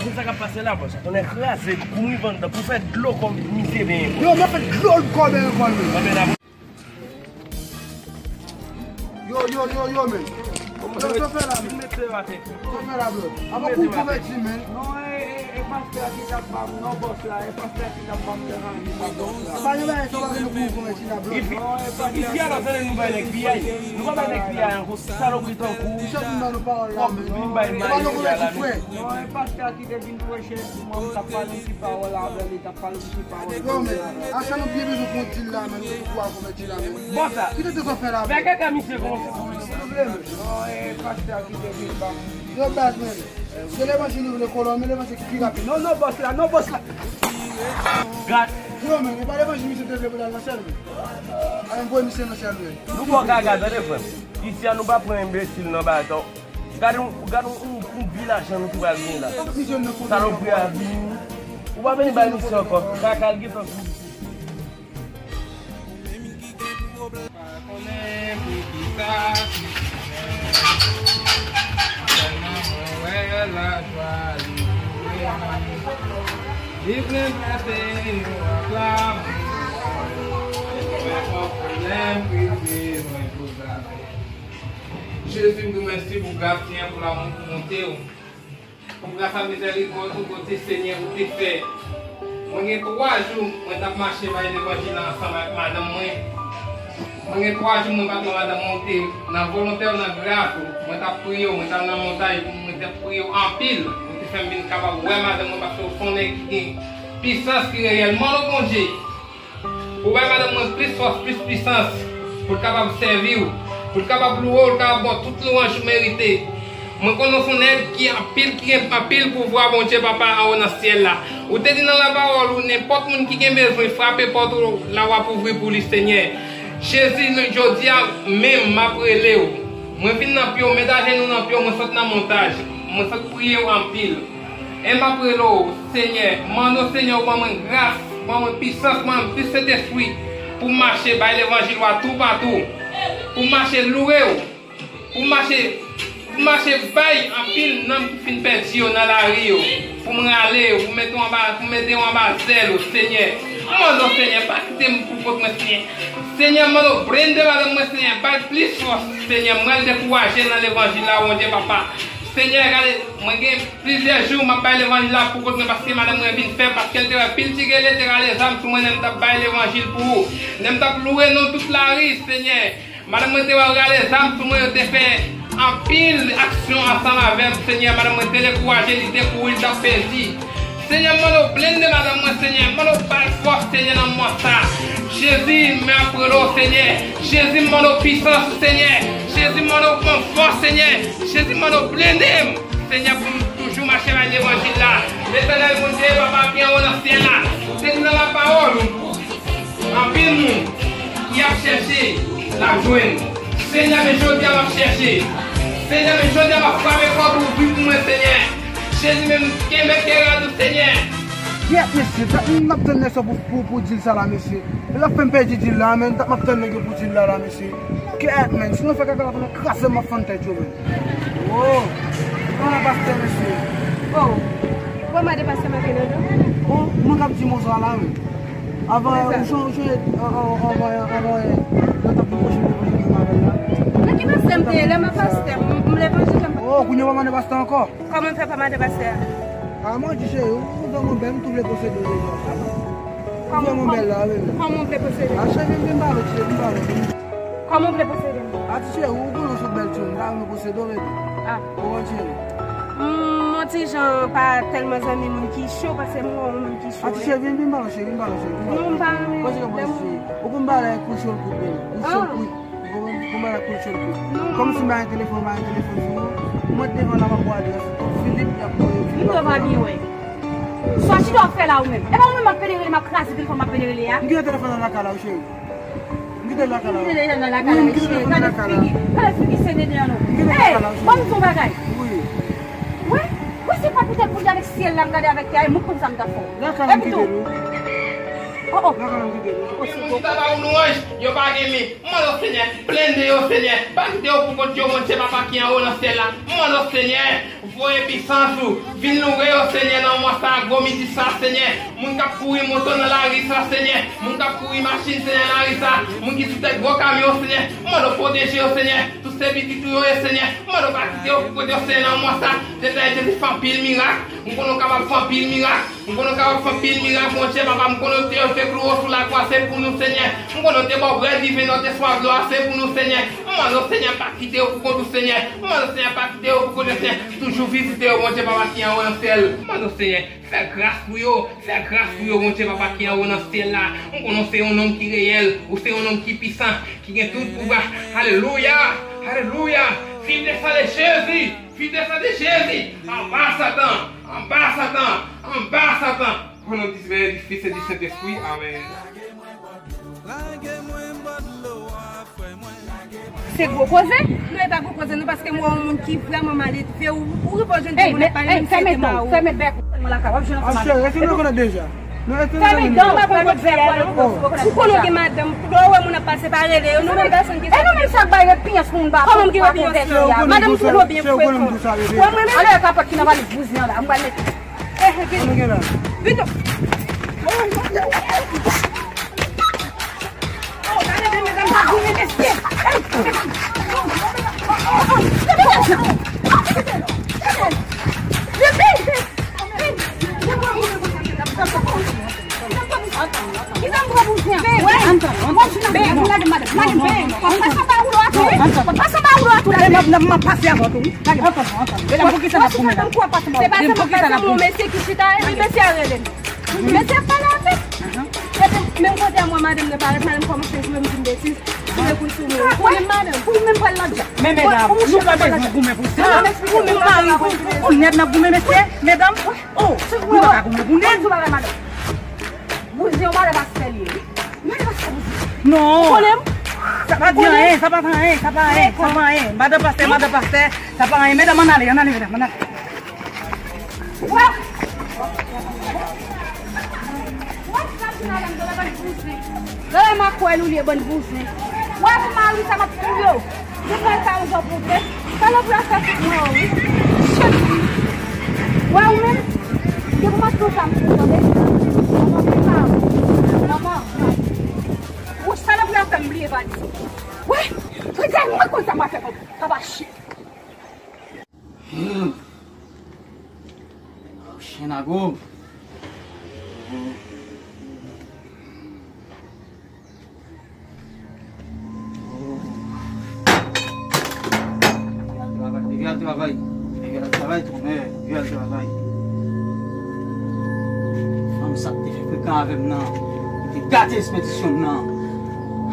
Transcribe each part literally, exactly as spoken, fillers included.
Sa k ap pase la, bòs? Tonnè kraze, kouri vann dan pou fè dlo kò misye benyen kò. Yo, mwen fè dlo kò benyen kò l, wi. Mwen menm la. Yo, yo, yo, yo, men. Yo, sa fè la, men. Sa fè la, bro. Apa pou konvèti, men. Non, e, e, e pastè a ki t ap ban m, non, bòs la, e pastè a ki t ap ban m deranjman, bòs la. Pa gen bagay sa w pa gen pou konvèti la, bro. Isi a la, tande nou bay nèg piyay. Nou pa bay nèg piyay ankò. Salopri tankou w. Misye vin ban nou pawòl la, men. Vin bay mal piyay la, men. Non, e pastè a ki te vin preche pou mwen, m t ap pale yon ti pawòl avè li, t ap pale yon ti pawòl. Yo, men, a sa nou byen bezwen konvèti la, men, nou te pou al konvèti la, men. Bòs la. Kite tout sa fè la, men. Fè kaka misye konsa. Non, e pastè a ki te vin ban m. Yo, baz, men. Se levanjil nou vle kolon, men levanjil ki pi rapid. Non, non, bòs la, non, bòs la. Gad. Yo, men, e pa levanjil misye te vle pou l al nan syèl, men. A, envoye misye nan syèl, men. Nou ba w gaga, tande, frè m. Isi a, nou pa pran enbesil nan baton. Gade yon, gade yon, yon, yon vil ajan nou ki pral gen la. Salopri a vini. Ou pa vini bay misye ankò. Kaka l gentan fini. Pa konnen pou kisa ki fè. Sèlman mwen wè lajwa li. Li plen pase yon aklam. Mwen pran pwoblèm prive mwen poze avè l. Jezi, m di w mèsi pou gras li an, pou lanmou, pou bonte w, pou gras ak mizèrikòd ou kote Senyè ou te fè. Mwen gen twa jou mwen t ap mache bay levanjil la ansanm ak madanm mwen. Mwen gen twa jou mwen pa t wè madanm mwen, ou te nan volonte w, nan gras ou. Mwen t ap priye w, mwen t al nan montay, mwen t ap priye w anpil. Ou te fè m vin kapab wè madanm mwen paske w se yon nèg ki gen pisans ki reyèl. Mande w Bondye pou bay madanm mwen plis fòs, plis pisans, pou l kapab sèvi w, pou l kapab louwe w, l kapab ba w tout lwanj ou merite. Mwen konnen w se yon nèg ki anpil, ki gen anpil pouvwa, Bondye Papa anwo nan syèl la. Ou te di nan lapawòl ou, nenpòt moun ki gen bezwen, frape pòt ou la, w ap ouvri pou li, Senyè. Jezi, jodi a menm, m ap rele w. Mwen vin nan pye w, met ajenou nan pye w, mwen sot nan montaj, mwen sot priye w anpil. E m ap rele w, Senyè, mande w, Senyè, ou ban mwen gras, ban mwen pisans, ban mwen plis Sentespri pou m mache bay levanjil ou a toupatou, pou m mache louwe w, pou m mache, pou m mache bay anpil nanm ki fin pèdi yo nan lari yo, pou m rale yo, pou m mete yo anba, pou m mete yo anba zèl ou, Senyè. M mande w, Senyè, pa kite m pou kont mwen, Senyè. Senyè, m mande w blende madanm mwen, Senyè, ba l plis fòs, Senyè. M pral dekouraje nan levanjil la, Bondye Papa. Senyè, gade, mwen gen plizyè jou m ap bay levanjil la pou kont mwen, paske madanm mwen vin fè, paske l te wè pil ti gele te rale zam sou mwen lè m t ap bay levanjil pou ou. Lè m t ap louwe non w tout lari, Senyè. Madanm mwen te wè w rale zam sou mwen, yo te fè anpil aksyon ansanm avè m, Senyè. Madanm mwen te dekouraje, li te kouri, li t ap pèdi. Senyè, m mande w blende madanm mwen, Senyè. M mande w ba l fòs, Senyè, nan moman sa. Jezi, m ap rele w, Senyè. Jezi, m mande w pisans ou, Senyè. Jezi, m mande w ban m fòs, Senyè. Jezi, m mande w blende m, Senyè, pou m toujou mache bay levanjil la. Letènèl Bondye, Papa ki anwo nan syèl la, ou te di nan lapawòl ou, anpil moun ki ap chèche, l ap jwenn. Senyè, men jodi a m ap chèche. Senyè, men jodi a m ap frape pòt ou ouvri pou mwen, Senyè. Jezi, men kenbe kè rad ou, Senyè. Kiyès mesye? Dat m ap tann nèg sa pou, pou, pou dil sa la, mesye. E l ap fè m pèdi dil la, men dat m ap tann nèg yo pou dil la, la, mesye. Kiyès, men? Si nou fè kaka la, fòk nou kraze m ap fann tèt yo, men. Oh, mwen pastè, mesye. Oh, ou pa mande pastè Makenando? Oh, mwen k ap di mo sa la, men. Avan, ou chon-, ou chonje, an, an, anvan, anvan, lè w t ap pwoche levanjil menm avè l la. Nan ki pastè m te ye? Lè m ap pastè, m, m levanjil la. Oh, kounye a w pa mande pastè ankò? Kòman m fè pa mande pastè a? A, mwen di cheri, ou vrèman bèl, m tou vle posede w deja. Ou vrèman bèl la, wi. Kòman w vle posede m? A, cheri, vin, vin pale, cheri, vin pale. Kòman w vle posede m? A, ti cheri, ou konnen w se bèl timoun, m ta renmen posede w, baby. A. Ou konn, cheri? M, mwen ti jan pa tèlman zanmi moun ki cho, paske m wè yon moun ki cho. A, ti cheri, vin, vin pale, cheri, vin pale, cheri, vin pale. Non, m pa renmen. Kòman w vle, cheri? Ou konn pale ak Kou Cho l kout, baby. Kou Cho l kout. Kòman, kòman la kou l cho l kou? Non. Kòmsi m pa gen telefòn, m pa gen telefòn sou mwen. Mwen devan la, m ap wè adrès ou. Filip, y ap voye. M devan li, wè. Sa chita w fè la ou menm? E pa ou menm m ap pede rele, m ap kraze telefòn, m ap pede rele a? M kite telefòn nan lakay la, wi, cheri. M kite l lakay la. M kite telefòn nan lakay la, wi, m kite telefòn nan lakay la. Gade figi, gade figi sene deyò nou. M kite l lakay la, wi, cheri. Hey, ban m di w yon bagay. Wi. Wi, wi, se pa poutèt Bondye avèk syèl la, m gade avèk tè a, e mwen konn sa m t ap fè w. Lakay la, m kite l, wi. Oh, oh. Lakay la, m kite l, wi. Gen moun ki ta ba ou lwanj, yo pa renmen. M mande w, Senyè, blende yo, Senyè. Pa kite yo pou kont yo, Bondye Papa ki anwo nan syèl la. M mande w, Senyè, Voye pisans ou, vin loure yo, Senyè, nan mwa sa a, gwo midi sa a, Senyè. Moun k ap kouri moto nan lari sa a, Senyè. Moun k ap kouri machin, Senyè, nan lari sa a. Moun ki sou tèt gwo kamyon, Senyè. M mande w pwoteje yo, Senyè. Tout se pitit ou yo ye, Senyè. M mande w pa kite yo pou kote yo, Senyè, nan mwa sa a. Senyè, Jezi, fè anpil mirak. M konnen w kapab fè anpil mirak. M konnen w kapab fè anpil mirak, Bondye, papa. M konnen w te, w te klouwe w sou lakwa, se pou nou, Senyè. M konnen w te ba w brèd viv la, w te swav dlo a, se pou nou, Senyè. M mande w, Senyè, pa kite yo pou kont ou, Senyè. M mande w, Senyè, pa kite yo pou kont ou, Senyè. Toujou vizite yo, Bondye, papa, ki anwo nan syèl. M mande w, Senyè, fè gras pou yo. Fè gras pou yo, Bondye, papa, ki anwo nan syèl la. M konnen w se yon nonm ki reyèl, ou se yon nonm ki pisan, ki gen tout pouvwa. Alelouya! Alelouya! Viv le sang de Jésus! Viv le sang de Jésus! Anba Satan! Anba Satan! Anba Satan! O non di Pè, di Fis e di Sentespri. Amèn. Se gwo koze? Non, e pa gwo koze non, paske m wè yon moun ki vrèman maledve, ou, ou rive w jwenn yon moun ap pale menm si se te mari w. Fèmen bèk ou. Mwen lakay, w ap jwenn ansanm avè m. Fèmen dan w, fèmen bèk ou. Ou konnen w gen madanm, lè w wè moun ap pase pa rele yo, nou menm pèsonn ki sa. E nou menm sa k bay repiyans pou moun ba. Kòman m gen repiyans? Madanm toujou byen frekan. Wè mwen menm. Ale kapòt ki nan valiz bouzen an la, m pral mete. Eh, vin. Vin non. Oh, gade de medam sa goumen mesye. Hey, medam. Oh, oh, oh, oh, oh. Pase anba woulo a tou, wi. Pase anba woulo a tou la. Mwen pase avan tou, wi. Gade, antann, antann. Medam, poukisa n ap goumen la? Se pa sèlman pase pou mesye ki chita, epi mesye a rele m. Mesye ap pale avè m. Epi, menm kote a mwen, madanm nan parèt, madanm kòmanse jwe m, di m betiz. Koule koul sou mwen. Ou konnen m, madanm. Pou ou menm pral lòt jan. Men medam, nou pa bezwen goumen pou sa. Ou menm mari, pou, pou nèg n ap goumen, mesye, medam. Oh, nou pa ka goumen pou nèg. Bouzen yon madan pastè li ye, wi. Madan pastè bouzen. Non. Ou konnen m? Sa pa di anyen, sa pa fè anyen, sa pa anyen, sa pa anyen. Madan pastè, madan pastè, sa pa anyen. Medam, ann ale, ann ale, medam, ann ale. Wè. Wè, sa di madanm, gade bann bouzen. Gade makwèl ou li ye, bann bouzen. Wè, pou mari sa m ap touye w. Depi lè sa yon jan pou vre. Salopri a fè tout mwen, wi. Jezi. Wè, ou menm, depi m ap fè sa, m pou tande. Manman, manman. Wouch, salopri a fè m bliye valiz. Wè, mwen di, mwen konn sa m a fè, papa, papa, shit. Oh, chen a gwo. Leve al travay, leve al travay. Leve al travay, tonè, leve al travay. Fanm sa k te fè frekan avè m nan, li te gate espedisyon m nan.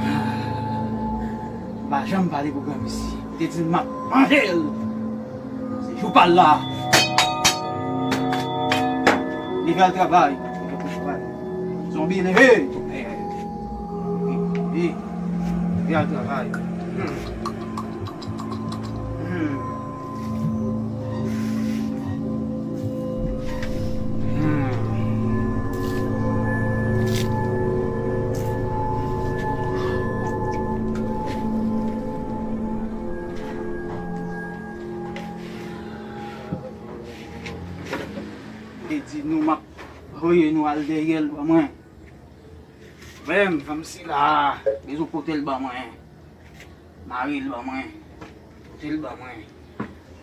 M pa janm pale pou granmesi. Li te di m m ap manje l. Se jou pa l la. Leve al travay. Zonbi, leve. Leve. Leve al travay. Hmm. Hmm. Hmm. Li di nou m ap voye nou al dèyè l ban mwen. Menm fanm sila, bezwen pote l ban mwen. Mare l ban mwen. Pote l ban mwen.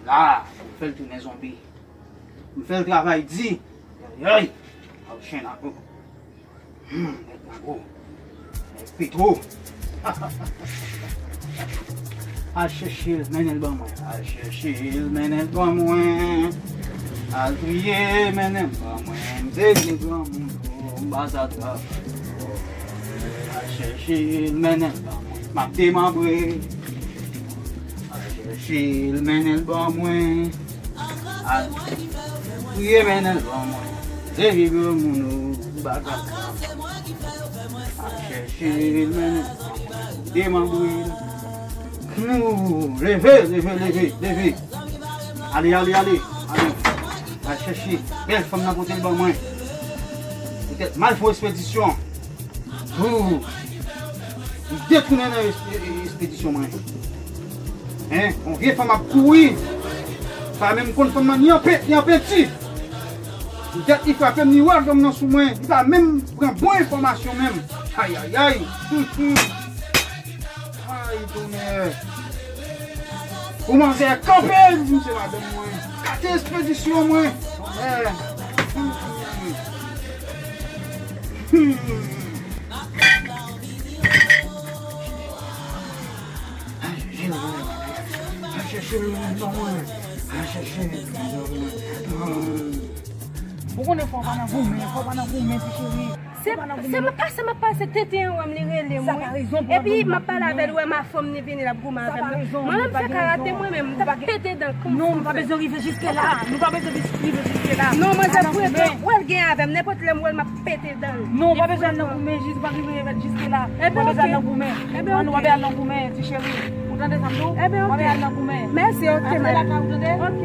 La, m fè l tounen zonbi. M fè l travay di. Ayayay. Aw chen lakou. Hmm, nèg lakou. Nèg Petwo. Al chèche l, mennen l ban mwen. Al chèche l, mennen l ban mwen. Al priye, mennen l ban mwen. M te vle granmoun, oh, m pa sa travay. Al chèche l, mennen l ban mwen. M ap demanbre. Al chèche l, mennen l ban mwen. Al priye, mennen l ban mwen. Leve granmoun, oh, m pa sa travay. Al chèche l, mennen l ban mwen. Demanbre l. Nou, leve, leve, leve, leve. Ale, ale, ale, ale. Al chèche bèl fanm nan pote l ban mwen. Poutèt m al fè yon espedisyon. Ou, li detounen nan esp-, e-, e-, espedisyon mwen. Hein? Yon vye fanm ap kouri. Pa menm konn fanm nan ni an pen-, ni an penti. Poutèt li frape m, ni wè dòm nan sou mwen. Li pa menm pran bon enfòmasyon menm. Ayayay. Hum, hum. Ay, tonnè. Pou manzè kanpe, li di m se madanm mwen. Gate espedisyon mwen. Tonnè. Hum, hum. Hum. Al chèche, al chèche madanm mwen. Al chèche madanm mwen. Ou konnen fò w pa nan goumen, fò w pa nan goumen, ti cheri. Se, se m ap pase, m ap pase, tenten an wè m, li rele m, wi. Epi m ap pale avè l, wè m a fòm, li vini, l ap goumen avè m. Mwen menm fè karate, mwen menm, m t ap pete dan l. Non, nou pa bezwen rive jiske la. Nou pa bezwen rive jiske la. Non, manzè, pou etan, wè l gen avè m, nenpòt lè m wè l, m ap pete dan l. Non, w pa bezwen al nan goumen, jis pa rive jiske la. W pa bezwen al nan goumen. Ann, w pa bezwen al nan goumen, ti cheri. Ou tande sa m di w? W pa bezwen al nan goumen. Mèsi, ok, madanm. Ou tande? Ok.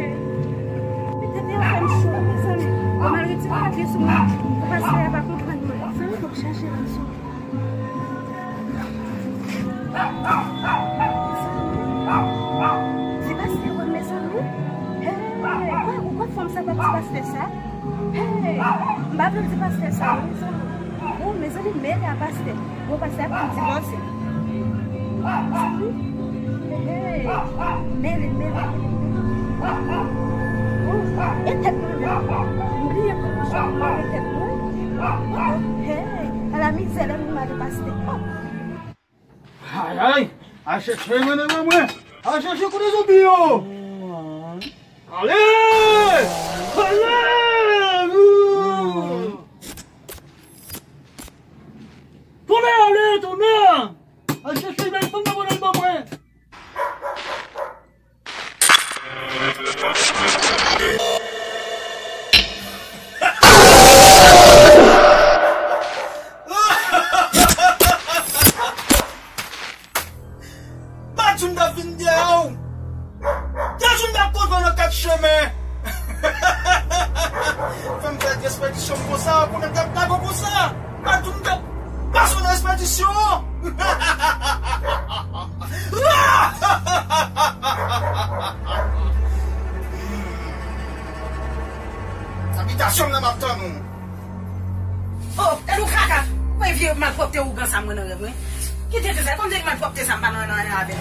Mete tete an fè m cho, mezanmi. Bon, malgre ti pati sou mwen, pastè a pa konprann mwen. Sa mwen fòk chache la sou. Ti pastè, mezanmi. Hey, ou kwè, ou kwè fanm sa pa ti pastè sa? Hey, m pa vle di pastè sa, non, mezanmi. Oh, mezanmi, mele a pastè. Bon, pastè ap tou divòse. Mezanmi. Hey, mele, mele, mele. Oh, e tèt mwen menm. M bliye pou mwen mare tèt mwen. Oh, hey, ala mizè lè m mare pastè. Oh. Ay, ay, al chèche mwen nan men mwen. Al chèche kote zonbi yo. Ale! Ale! Tounen ale, tounen! Al chèche bèl fanm nan ban mwen. Badjou m t ap vin dèyè w. Badjou m t ap kontre w nan kat chemen. Fè m fè ti espedisyon m konsa, konnen m t ap lage w konsa. Badjou m t ap pase w nan espedisyon. Abitasyon m nan m ap tann ou. Oh, tèt ou kaka. Mwen vye malpwòpte ougan sa mwen nan rèv mwen. Kite fè sa, konn de malpwòpte sa m pa nan nan nan avè l.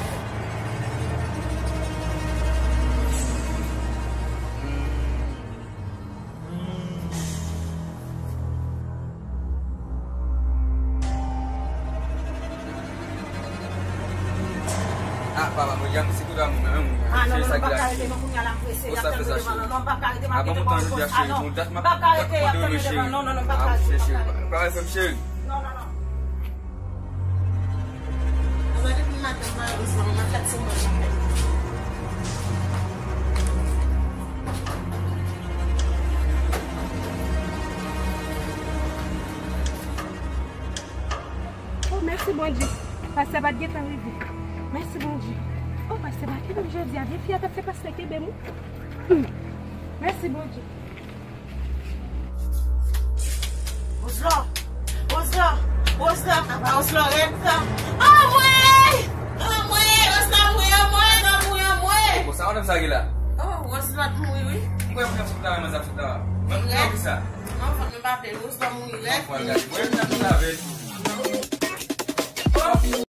Ah, papa, mwen janm si tout amoun mwen, mwen. Ah, non, non, non, m p ap ka rete, non, kounye a la, m prese, y ap tann mwen devan, non, non, m p ap ka rete, m ap rete, bon, ah, non, m p ap ka rete, y ap tann mwen devan, non, non, non, m p ap ka rete, m p ap ka rete. Non, non, non. Anba depi maten, malerezman, nan fèt se mwen. Oh, mèsi Bondye. Pastè pa t gentan rive. Mèsi Bondye. Oh, pastè pa kenbe m jodi a. Vye fi a t ap fè pastè kenbe m. Hmm. Mèsi Bondye. Oslò! Oslò! Oslò! Apa Oslò rèd sa? Anmwey! Anmwey! Oslò mouri, anmwey! Oslò mouri, anmwey! Bon, sa madanm sa gen la? Oh, Oslò mouri, wi. Mwen, mwen, sou ta, mwen, sa, sou ta. Mwen, mwen, sa. Non, fòk nou pa pè, Oslò mouri rèd. Mwen, mwen, mwen, mwen, mwen, mwen,